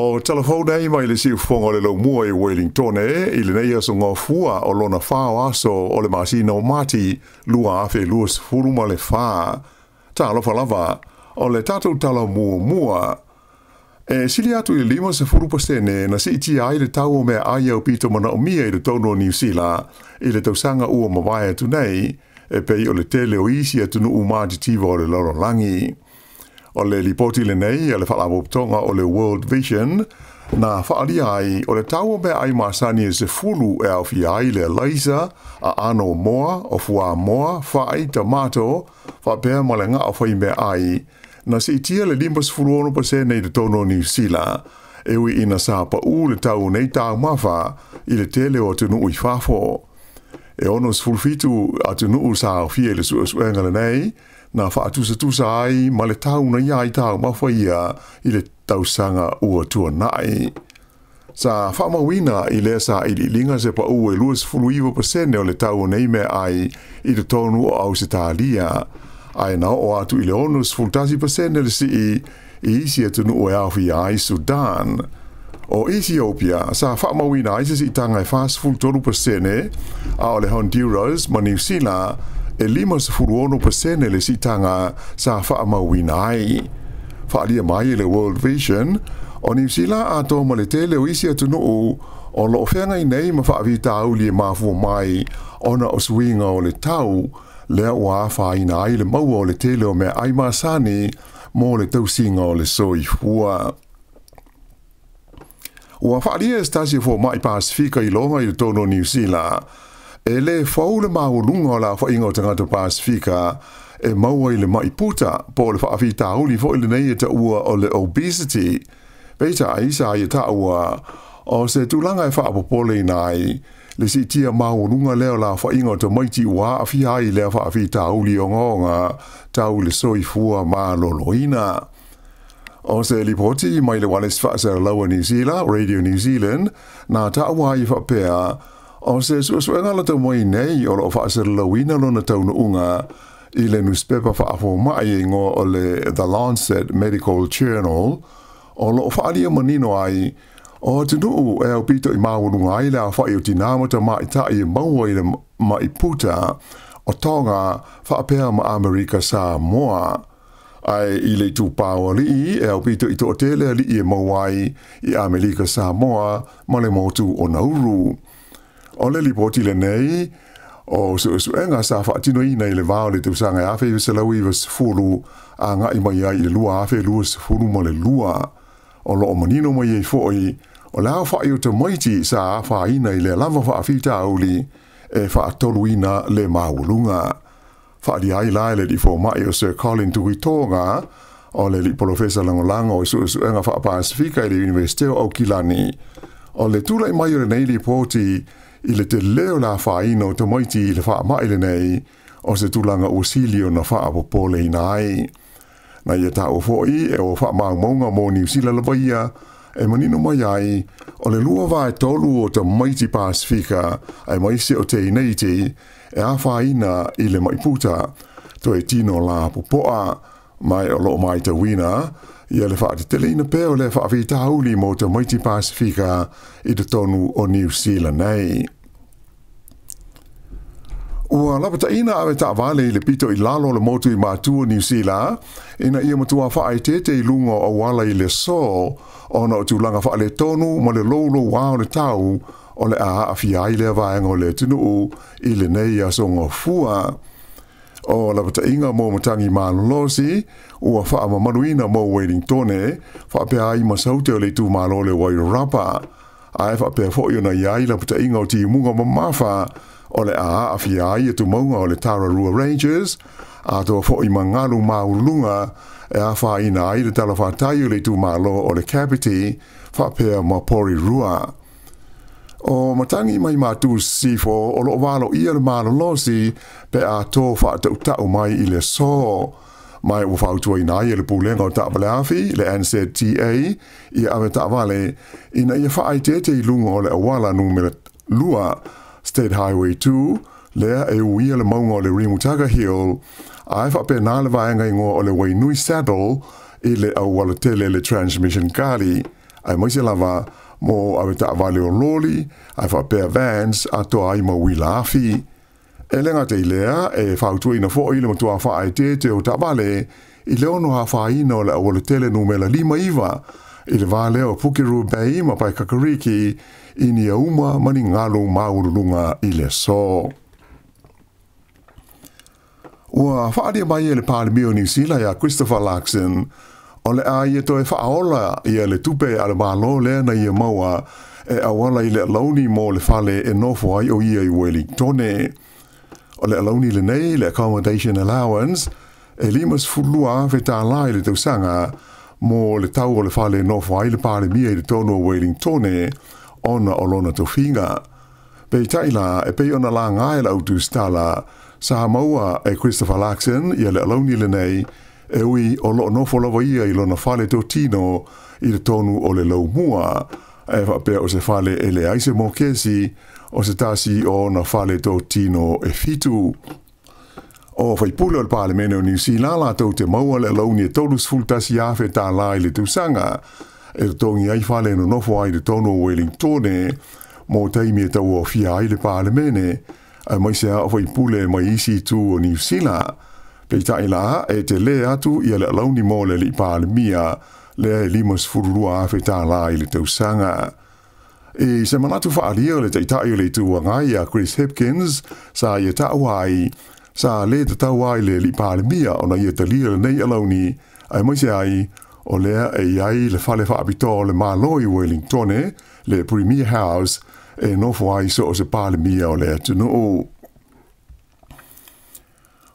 O telefou nei mai le siufofoga o le laumua i Wellingtone i lenei aso Gafua o lona 4 o aso o le masina o Mati 2024. Talofa lava, o le tatou tala muamua. E sili atu i le 50% na siitia ai le tau o meaai aupito manaomia i totonu o Niu Sila i le tausaga ua mavae atu nei, e pei o le tele o isi atunuu matitiva o le lalolagi. O le lipoti lenei a le Faalapotopotoga o le World Vision na faaalia ai o le tau o meaai masani e 10 e aofia ai le alaisa, aano o moa, o fuamoa, fai, tamato, faapea ma le gao fai meaai, na siitia le 56% i totonu o Niu Sila, e ui ina sa paʻū le tau o nei taumafa i le tele o atunuu i fafo. E 67 atunuu sa aofia i le suesuega lenei, na faatusatusa ai ma le tau na ia ai taumafa ia i le tausaga ua tuanai. Sa faamauina i lea sailiiliga se paʻū e 29% o le tau o nei meaai i totonu o Ausetalia, ae na oo atu i le 61% le sii i isi atunuu e aofia ai Sudan. O Ethiopia sa faamauina ai se siitaga e 43%, a o le Honduras ma Niu Sila e 56% le siitaga sa faamauina ai. Faaalia mai e le World Vision, o Niu Sila atoa ma le tele o isi atunuu o loo feagai nei ma faafitauli e mafua mai ona o suiga o le tau, lea ua afaina ai le maua o le tele o meaai masani mo le tausiga o le soifua. Ua faalia e se tasi o fomai Pasifika i loga i totonu o Niu Sila, e lē fou le maualuga o le aofaiga o tagata Pasifika e maua i le mai puta po o le faafitauli foi lenei e taua o le obesity. Peitai sa ia taua o se tulaga e faapopoleina ai le siitia maualuga lea o le aofaiga o tamaiti ua aafia ai i lea faafitauli ogaoga tau i le soifua maloloina. O se lipoti mai le ualesi faasalalau a Niu Sila, Radio New Zealand, na taua ai faapea, o se suesuega lata mai nei o loo faasalalauina lona taunuuga i le nusipepa faafomai e igoa o le The Lancet Medical Journal, o loo faaalia manino ai o atunuu e aupito i maualuga ai le aofai o tinā ma tamaitai e maua i le mai puta o Tonga faapea ma Amerika Samoa. Ae i le itupa o alii e aupito i toatele alii e maua ai i Amerika Samoa ma le motu o Nauru. O le lipoti lenei o suesuega sa faatinoina i le va o le tausaga 1990 agai mai ai i le 2022. O loo manino mai ai foi o le aofai o tamaiti sa afaina i lea lava faafitauli e faatoluina le maualuga. Faaalia ai la e le alii fomai o Sir Colin Tuitoga, o le alii polofesa lagolago o suesuega faapasifika i le Iunivesite o Aukilani, o le tulai mai o lenei lipoti i le telē o le afaina o tamaiti i le faamai lenei o se tulaga ua sili ona faapopoleina ai. Na ia taua foi e o faamaumauga mo Niu Sila lava ia e manino mai ai o le 2/3 o tamaiti Pasifika aemaise o teineiti e afaina i le mai puta toe tino lapopoa, ma o loo matauina ia le faateteleina pea o lea faafitauli mo tamaiti Pasifika i totonu o Niu Sila nei. Ua lapataina ave taavale i le pito i lalo o le motu i Matu o Niu Sila ina ia matua faaeteete i luga o auala i le aso ona o tulaga faaletonu ma le loulouā o le tau o le a aafia ai lea vaega o le atunuu i lenei aso Gafua. O lapataiga mo matagi malolosi ua faamamaluina mo Wellingtone faapea ai ma saute o le itumalo o le Wairarapa, ae faapea foi ona i ai lapataiga o timuga mamafa o le a aafia ai tumauga o le Tararua Ranges, atoa foi ma galu maualuluga e afaina ai le talafatai o le itumalo o le Kapiti faapea ma Porirua. O matagi mai Matu Sisifo o loo valoia le malolosi pe a to faatautau mai i le aso. Ma ua fautuaina ai e le Pulega o Taavale Afi, le NZTA, ia ave taavale ina ia faaeteete i luga o le auala numera 2, State Highway 2, lea e uia le mauga o le Rimutaka Hill, ae faapena le vaega igoa o le Wainui Saddle i le auala tele le Transmission Gully, Aemaise lava mo avetaavale o loli ae faapea vans atoa ai ma uila afi. E le gata i lea, e fautuaina foi le matua faaeteete o taavale i le ono afaina o le aualatele numera 59 i le va lea o Pukerua Bay ma Paekakariki i ni auma ma ni galu maualuluga i le aso. Ua faaalia mai e le Palemia o Niu Sila ia Christopher Luxon, o le a ia toe faaola ia le tupe a le Malo lea na ia maua e auala i le alauni mo le fale e nofo ai o ia i Uelintone. O le alauni lenei, le Accommodation Allowance, e $52,000 i le tausaga mo le tau o le fale e nofo ai le Palemia i totonu o Wellingtone ona o lona tofiga. Peitai la, e pei ona laga e le autusitala, sa maua e Christopher Luxon ia le alauni lenei, e ui o loo nofo lava ia i lona fale totino i totonu o le Laumua, e faapea o se fale e leai se mokesi, o se tasi o ona fale totino e 7. O faipule o le Palemene o Niu Sila latou te maua le alauni e $31,000 i le tausaga, e totogi ai fale e nonofo ai i totonu o Wellingtone mo taimi e tauaofia ai le Palemene, aemaise a o faipule mai isi itu o Niu Sila. Peitai la, e telē atu ia le alauni mo le alii Palemia lea e $52,000 i le tausaga. I se manatu faaalia o le Taitai o le Itu Agai ia Chris Hipkins, sa ia taua ai, sa lē tatau ai le alii Palemia ona ia talia lenei alauni, aemaise ai o lea e i ai le fale faapitoa o le Malo i Wellingtone, le Premier House, e nofo ai so o se Palemia o le atunuu.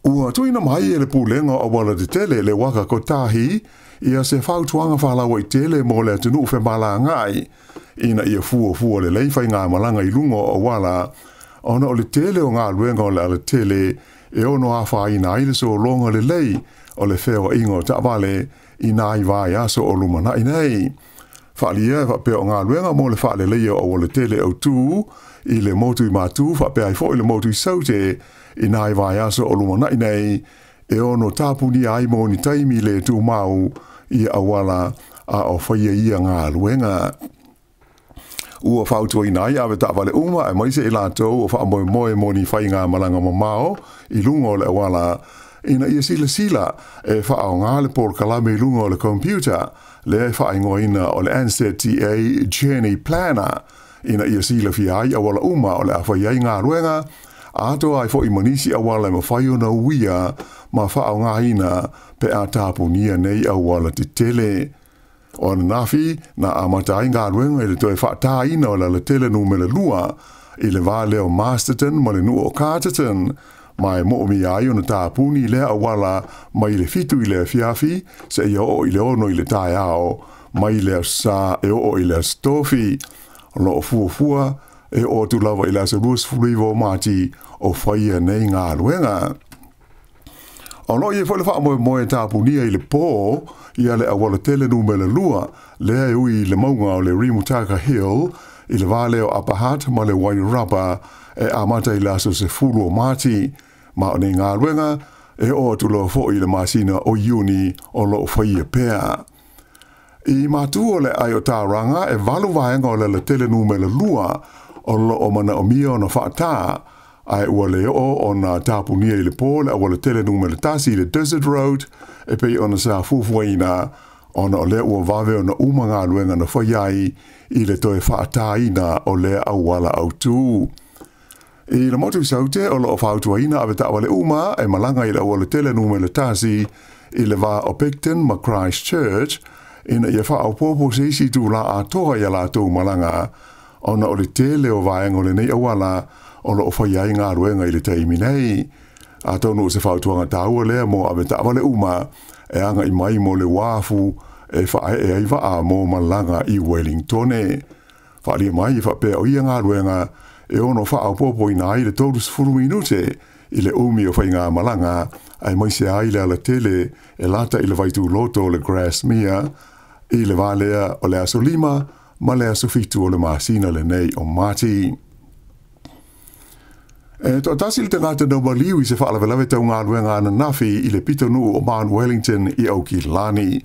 Ua tuuina mai e le Pulega o Auala Tetele le Waka Kotahi ia se fautuaga faalauaitele mo le atunuu femalagaai ina ia fuafua lelei faigamalaga i luga o auala ona o le tele o galuega o le alatele e ono afaina ai le sologa lelei o le feoaiga o taavale i nai vaiaso o lumanai nei. Faaalia e faapea o galuega mo le faaleleia o aualatele autū i le motu i Matū faapea ai foi le motu i Saute i nai vaiaso o lumanai nei e ono tapunia ai mo ni taimi le tumau i auala a o faia ia galuega. Ua fautuaina ai avetaavale uma aemaise i latou o faamoemoe mo ni faigamalaga mamao i luga o le auala ina ia silasila e faaaoga le polokalame i luga o le computer lea e faaigoaina o le NZTA Journey Planner ina ia silafia ai auala uma o le a fai ai galuega atoa ai foi ma nisi auala e mafai ona uia ma faaaogaina pe a tapunia nei auala tetele. O ananafi na amata ai galuega i le toe faatāina o le alatele numera 2 i le va lea o Masterton ma le nuu o Carterton, ma e moomia ai ona tapuni lea auala mai le 7 i le afiafi seia oo i le 6 i le taeao mai le Aso Sa e oo i le Aso Tofi. O loo fuafua e oo atu lava i le aso 29 o Mati o faia nei galuega. O loo i ai foi le faamoemoe e tapunia i le pō ia le aualatele numera 2 lea e ui i le mauga o le Rimutaka Hill i le va lea o Upper Hutt ma le Wairarapa e amata i le aso 10 o Mati, ma o nei galuega e oo atu loa foi i le masina o Iuni o loo faia pea. I Matū o le aai o Tauranga e 8 vaega o le alatele numera 2 o loo manaomia ona faatāa, ae ua le oo ona tapunia i le pō le aualatele numera 1 i le Desert Road e pei ona sa fuafuaina ona o lea ua vave ona uma galuega na fai ai i le toe faatāina o lea auala autū. I le motu i Saute o loo fautuaina avetaavale uma e malaga i le aualatele numera 1 i le va o Picton ma Christchurch ina ia faaopoopo se isi itulā atoa i a latou malaga ona o le tele o vaega o lenei auala o loo faia ai galuega i le taimi nei. Atonu o se fautuaga taua lea mo avetaavale uma e agai mai mo le uafu e faaee ai vaa mo malaga i Wellingtone. Faaalia mai e faapea o ia galuega e ono faaopoopoina ai le 30 minute i le umi o faigamalaga aemaise ai le alatele e lata i le vaituloto o le Grasmere i le va lea o le aso 5 ma le aso 7 o le masina lenei o Mati. E toatasi le tagata na maliu i se faalavelave tau galuega ananafi i le pitonuu o Mount Wellington i Aukilani.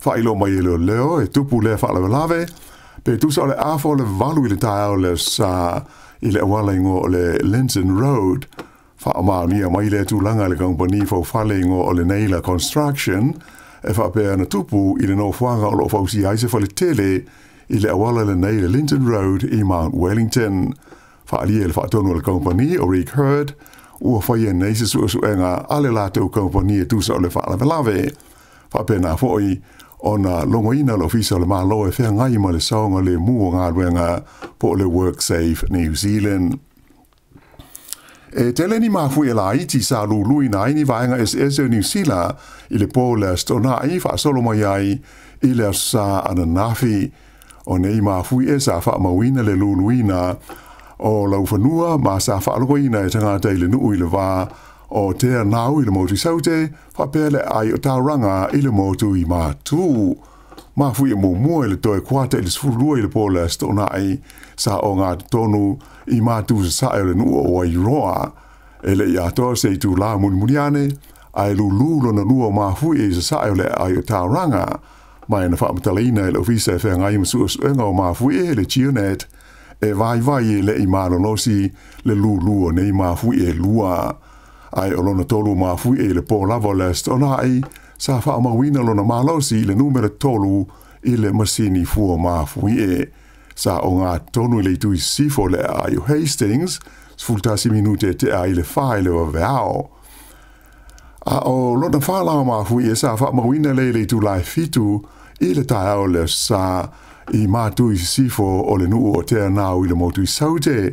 Faailoa mai e leoleo e tupu lea faalavelave pe tusa o le 7:30 i le taeao le sa i le auala igoa o le Linton Road. Faamaonia mai lea tulaga le kamupani faufale igoa o le Naylor Construction e faapea na tupu i le nofoaga o loo fausia ai se faletele i le auala lenei le Linton Road i Mount Wellington. Faaalia e le faatonu o le kamupani o Rick Hurd ua faia nei se suesuega a le latou kamupani e tusa o le faalavelave. Faapena foi ona logoina le Ofisa o le Malo e feagai ma le saogalemu o galuega po o le WorkSafe New Zealand. E tele ni mafuie laiti sa luluina ai ni vaega eseese o Niu Sila i le po o le Aso Toonai faasolo mai ai i le Aso Sa ananafi. O nei mafuie sa faamauina le luluina o laufanua ma sa faalogoina e tagata i le nuu i le va o Te Anau i le motu i Saute faapea le aai o Tauranga i le motu i Matu. Mafuie muamua i le toe 11:45 i le po o le Aso Toonai sa ogatotonu i matu sasae o le nuu o Wairoa. E le i atoa se itulā mulimuli ane, ae lulu lona lua o mafuie i sasae o le aai o Tauranga. Ma e na faamatalaina e le Ofisa e Feagai ma Suesuega o Mafuie le GeoNet e vaivai e le i malolosi le lulu o nei mafuie e lua. Ae o lona tolu o mafuie i le po lava o le Aso Toonai sa faamauina lona malosi i le numera 3 i le masini fua mafuie. Sa ogatotonu i le itu i sisifo o le aai o Hastings, 11 minute e tea i le 4 i le vaveao. A o lona fa la o mafuie sa faamauina lea i le itula e 7 i le taeao o le Aso Sa i matu i sisifo o le nuu o Te Anau i le motu i Saute.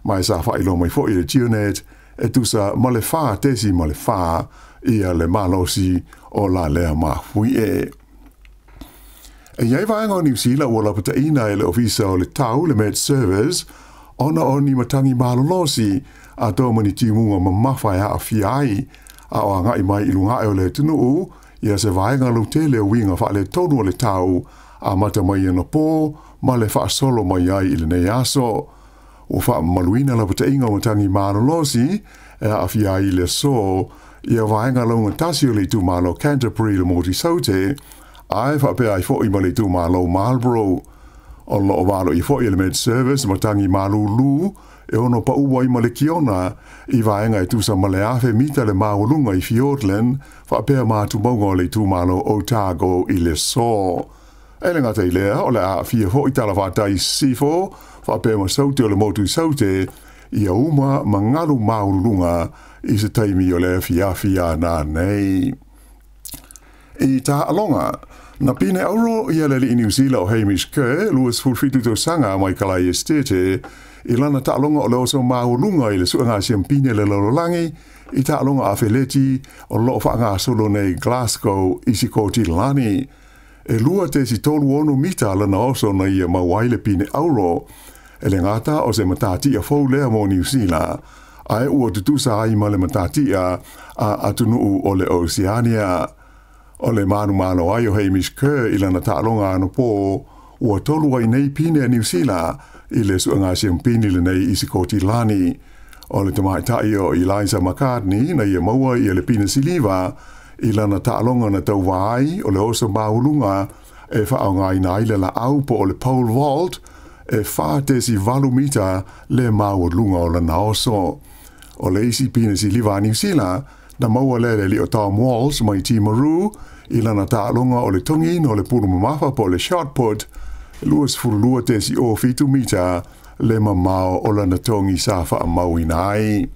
Ma e sa faailoa mai foi e le GeoNet e tusa ma le 4.4 ia le malosi o la lea mafuie. E i ai vaega o Niu Sila ua lapataiina e le Ofisa o le Tau, le Met Service, ona o ni matagi malolosi atoa ma ni timuga mamafa e aafia ai a o agai mai i luga ae o le atunuu ia se vaega lautele o uiga faaletonu o le tau amata mai anapo ma le faasolo mai ai i lenei aso. Ua faamamaluina lapataiga o matagi malolosi e aafia ai i le aso ia vaega laugatasi o le itumalo Canterbury i le motu i Saute, ae faapea ai foi ma le itumalo Marlborough. O loo valoia foi e le Med Service matagi malūlū e ono paʻu ai ma le kiona i vaega e tusa ma le 1000 mita le maualuga i Fiordland faapea ma atumauga o le itumalo Otago i le aso. E le gata i lea, o le a aafia foi talafatai i sisifo faapea ma Saute o le motu i Saute ia uma ma galu maualuluga i se taimi o le afiafi a nanei. I taaloga, na pine auro ia le alii Niu Sila o Hamish Kerr, 27 tausaga mai Kalai Estate, i lana taaloga o le oso maualuga i le suega siampine le lalolagi i taaloga afeleti o loo faagasolo nei Glasgow i Sikotilani. E 2.36 mita lana oso na ia maua ai le pine auro. E le gata o se matatia fou lea mo Niu Sila, ae ua tutusa ai ma le matatia a atunuu o le Oceania. O le manumalo ai o Hamish Kerr i lana taaloga anapo ua tolu ai nei pine a Niu Sila i le suega siampini lenei i Sikotilani. O le tamaitai o Eliza McCartney na ia maua ia le pine siliva i lana taaloga na tauva ai o le oso maualuga e faaaogaina ai le laau po o le pole vault e 4.8 mita le maualuga o lana oso. O le isi pine siliva a Niu Sila na maua lea e le alii o Tom Walsh mai Timaru i lana taaloga o le togiina o le pulu mamafa po o le shot put 22.07 mita le mamao o lana togi sa faamauina ai.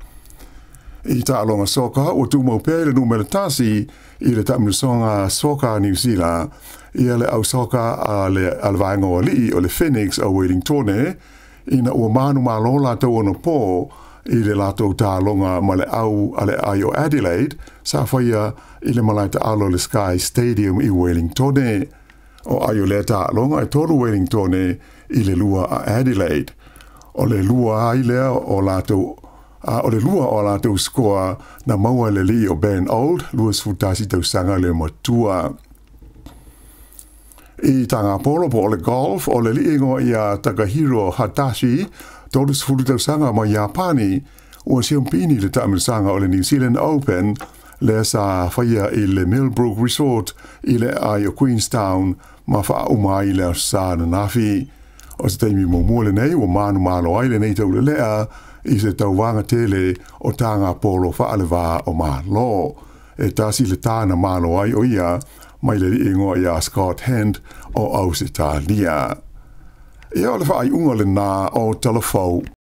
I taaloga soka ua tumau pea i le numera 1 i le taamilosaga soka a Niu Sila ia le au soka a le vaega o alii o le Phoenix o Wellingtone ina ua manumalo latou anapo i le latou taaloga ma le au a le aai o Adelaide sa faia i le malae taalo o le Sky Stadium i Wellingtone. O ai o lea taaloga e 3 Wellingtone i le 2 a Adelaide. O le lua ai lea o latou a o le lua o a latou sikoa na maua e le alii o Ben Old, 21 tausaga le matua. I Tagapolo po o le golf, o le alii igoa ia Takahiro Hatashi, 30 tausaga mai Iapani, Ua siampini le taamilosaga o le New Zealand Open lea sa faia i le Millbrook Resort i le aai o Queenstown ma faauma ai le Aso Sa ananafi. O se taimi muamua lenei ua manumalo ai lenei taulelea i se tauvaga tele o taga polo faalevā o Malo. E tasi le tā na malo ai o ia mai le alii igoa ia Scott Hend o Ausetalia. Ia o le faaiuga lena o Tala Fou.